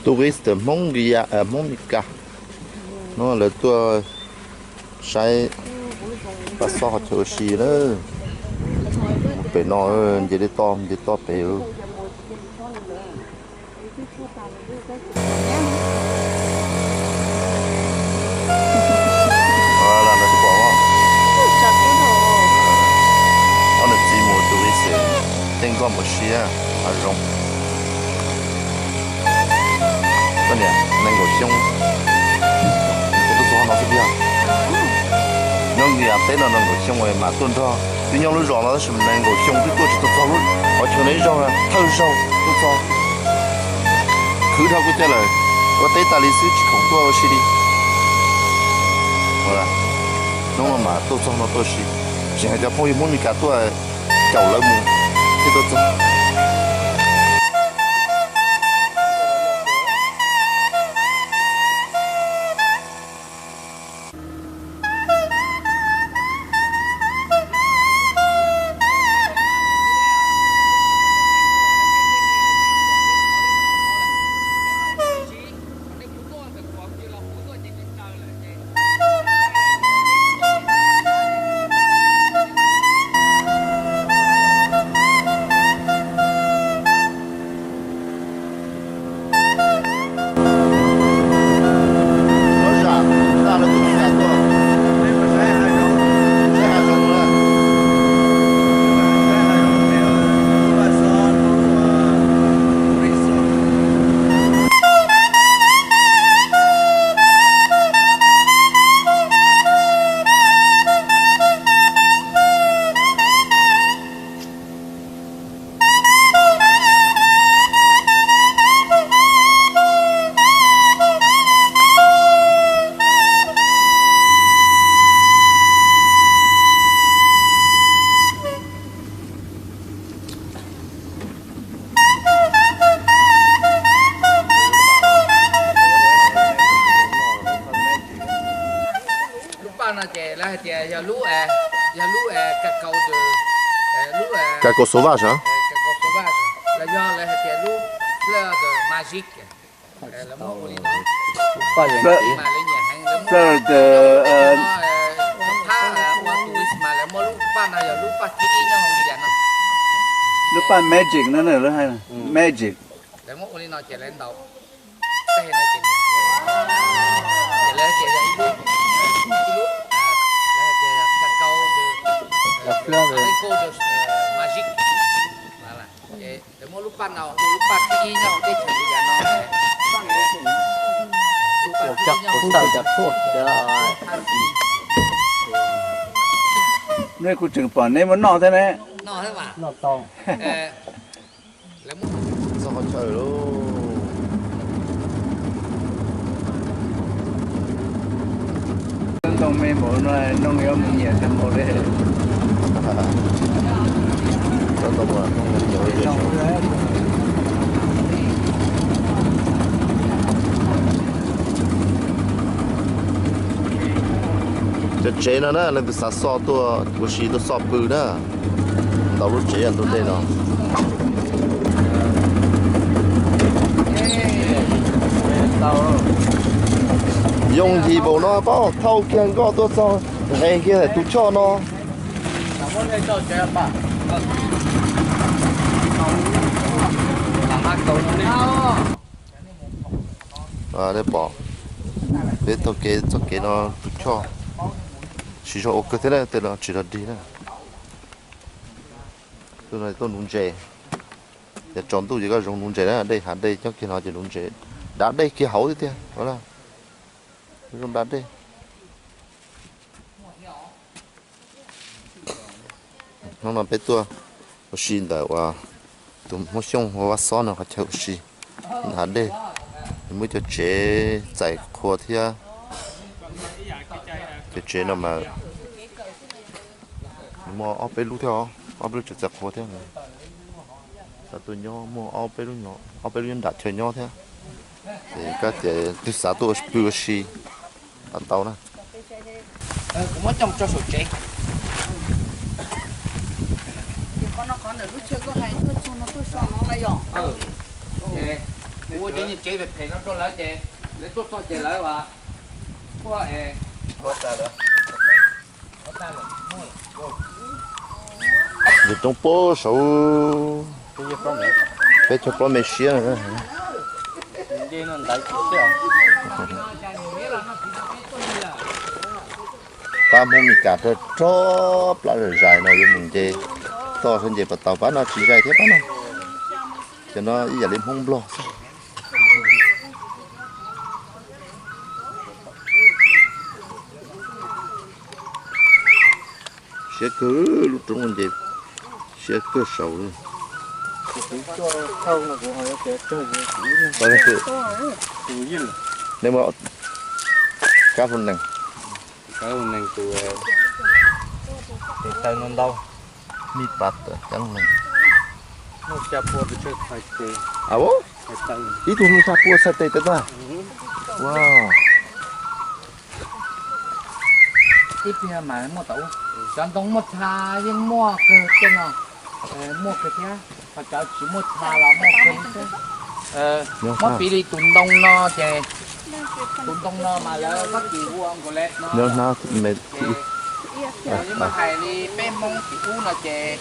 Tourist Hmoob Nkia, Hmoob Mes Kas, no lawv tuaj saib paj xob qhov chaw ua si na. Mus pem no, nce dej toj, nce toj pem. Ob niam txiv mus tourist, tej nkoj mus si hav zoov. Koj niam, nees nkaum xyoo, tuaj txog no xwb tiag. Nyob Nkias teb no nees nkaum xyoo mam tuaj nrog. Twb nyob lub zos no tab sis nees nkaum xyoo twb tuaj tsis tau txog lub qhov chaw no ib zaug, thawj zaug tuaj txog. Khwv dhau kua cag lawm, ua teb tas li xwb tsis khoom tuaj ua si li. Hnub no mam tuaj txog no tuaj ua si, tseem hais cov phooj ywg Hmoob Mes Kas tuaj caum lawv mus thiaj tuaj txog. Lub paj no ces lawv hais tias yog lub, yog lub, ka kaus, ka kaus sauvage, los yog lawv hais tias lub fleur de magie. Lawv muab ua li no, mas lawv nyiam heev, lawv muab, phab ua tourist mas lawv muab lub paj no yog lub paj thib ib nyob hauv Nkias no. Lub paj magic no, magic. Lawv muab ua li no ces lawv ntaus tej no ces, ces lawv ces yog ib lub, ib lub, lawv hais tias ka kaus, ka kaus magic. Ces lawv muab lub paj no ua lub paj thib ib nyob hauv teb chaws Nkias no. Nej kuv tseem pom neb muab noj thiab ne. Txog qhov chaw lauj. Ntoo me npaum no, noog yuav mus nyiam tag npaum li. Cov tsev no na, leej twg xav xoj tuaj ua si tuaj xoj pw na. Ntau lub tsev ntug dej no. Yooj yim npaum no pab thauj kiag nkoj tuaj txog nqes kiag tus choj no. Nej pom peb taug kev txoj kev no tus choj siv zog ua kawg thiab na, tej no tsis tau dig na. Tuaj no tuaj nuv ntses, yog tsaus ntuj ces koj zoo nuv ntses na, dej hav dej nyob kiag no ces nuv ntses, dav dej kiag hauv tiag tiag. Zoo dav dej. Hnub no peb tuaj ua si ntawm uas tus Hmoob Xyooj hu ua Vaj Xob no qhov chaw ua si hav dej, muaj cov tsev txais qhua thiab. Cov tsev no mas muaj ob peb lub thiab, ob peb lub tsev txais qhua thiab. Xav tuaj nyob muaj ob peb lub, ob peb lub nyob nram chaw nyob thiab. Ces koj tias twg xav tuaj pw ua si los tau na. Kuv muab coj mus tso saum tsev. Qhov no qhov ntawm lub chaw koj hais tuaj txog no tuaj so no na yom? Cov niag tsev phem phem no rau lawv ces lawv tuaj txog ces lawv ua, ua es Yog coob pob saud, peb caug plaub me siab. Pab Hmoob Mes Kas rog rog plab zais zais no yuav mus nce toj sab nce pas tau, pab no tsis zais thiab pab no. Cov no ib yam li Hmoob Nplog xwb. Siab kawg, lub roob no ces siab kawg saud li. Nej muaj kab hlau nees, kab hlau nees tus taw no ntau, mij pas kab hlau nees. Ib tug hlub xya pua txhais tes tawm tag. Ib pliag mas muaj tau, cov ntoo muaj txha yeej muaj kawg tej no, muaj kawg thiab, ho cov tsis muaj txha los muaj kawg li thiab. Muab piv li tus ntoo no ces, tus ntoo no mas lawv Fab Kis hu ua nkaus le no. Yog mas hais li peb Hmoob tim ub no ces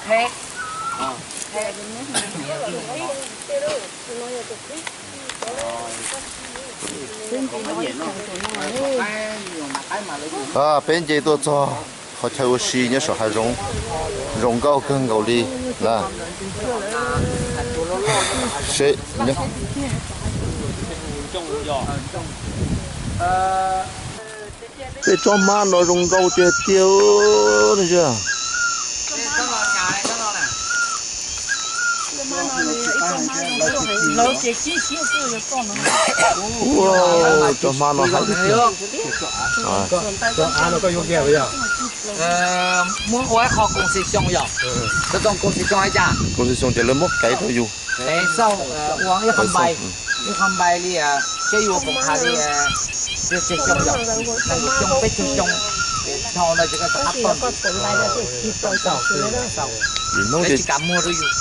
qheb. Peb nce tuaj txog qhov chaw ua si nyob saum hav zoov, zoo nkauj kawg nkaus li na. Seb, tej tsob hmab no zoo nkauj tiag tiag. Ua, tsob hmab no haib tiag tiag. Muab ua ib qho koom xis xyoo yom. Koom xis xyoo hais cas? Koom xis xyoo ces lawv muab kaiv rau yus. Xauj ua ib qho npai, ib qho npai li, seb yuav koom qha li tseg xyoo yom, nees nkaum xyoo, peb caug xyoo, dhau no ces koj rov qab tuaj. Lawv tsis kam muag rau yus.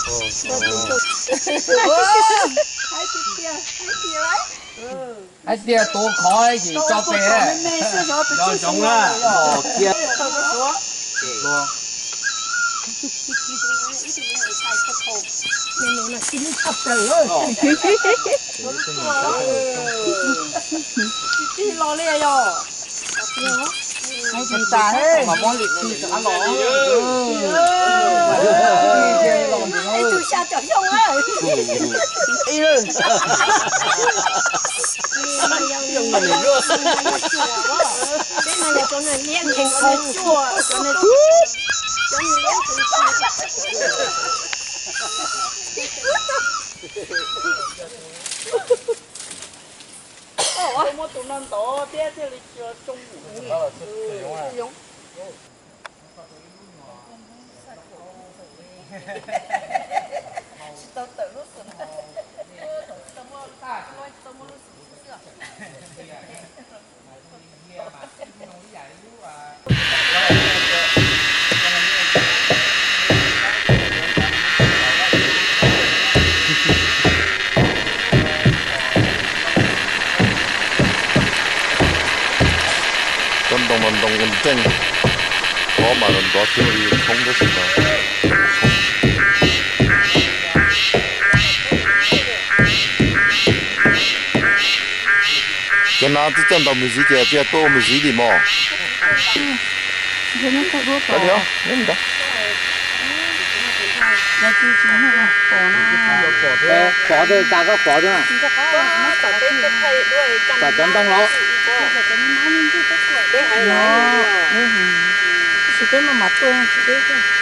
Hais tias tuav khov ces tso pem, cov zoov na, los kiag. Tsis tig los li yog. Hais tsis tas mas muab lim tig rov qab los. Ib tug xya caum xyoo. Muab tus no ntov thiab thiaj li tsis tau tawm lub xwm. Cov ntoo mas ntoo nreej, qhov mas nrov cuag li khoob tab sis mas cov nav twb txawj ntaus music ces cia tuaj ua music li mos. Pov tej tas koj pov xwb na. Pom cov ntoo los. Peb mas mam tuaj. Cov no tias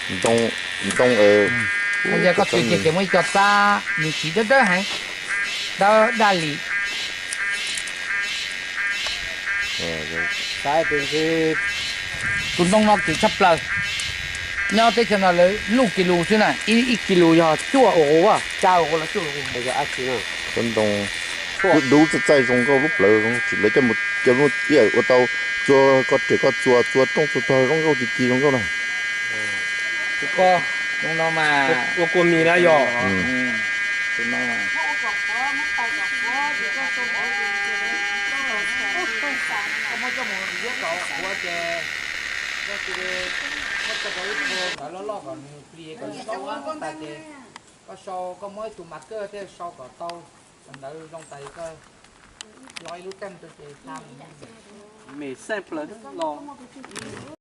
ntoo, ntoo, ntoo, yog koj txwm ces muaj ib co txab nws tsis dawb dawb heev, dawb daj li. Saib tus ntoo no kim tshaj plaws. Nyob teb chaws no lawv luj kis lus xwb na, ib kis lus yog cuaj ua quv, xya ua quv los cuaj ua quv. Ntoo dub dub txaij txaij zoo nkauj, lub plawv zoo, lawv coj mus ua tau txua koj riam koj txuas, txua rooj txua tog zoo nkauj, ci ci zoo nkauj na. Tus ko, tus no mas ua kua mis na yog. Tus no mas koj muab coj mus liab kom qhuav ces koj cia li muab tso rau ib qho ntawd loj loj kom nws plis kom nws txhob ua tas ces koj sau, koj muab ib tug mas kawj thiab sau kom tau ntawd zoo tas koj lo ib lub teej rau ces xa mus. Mem xeej plaws los.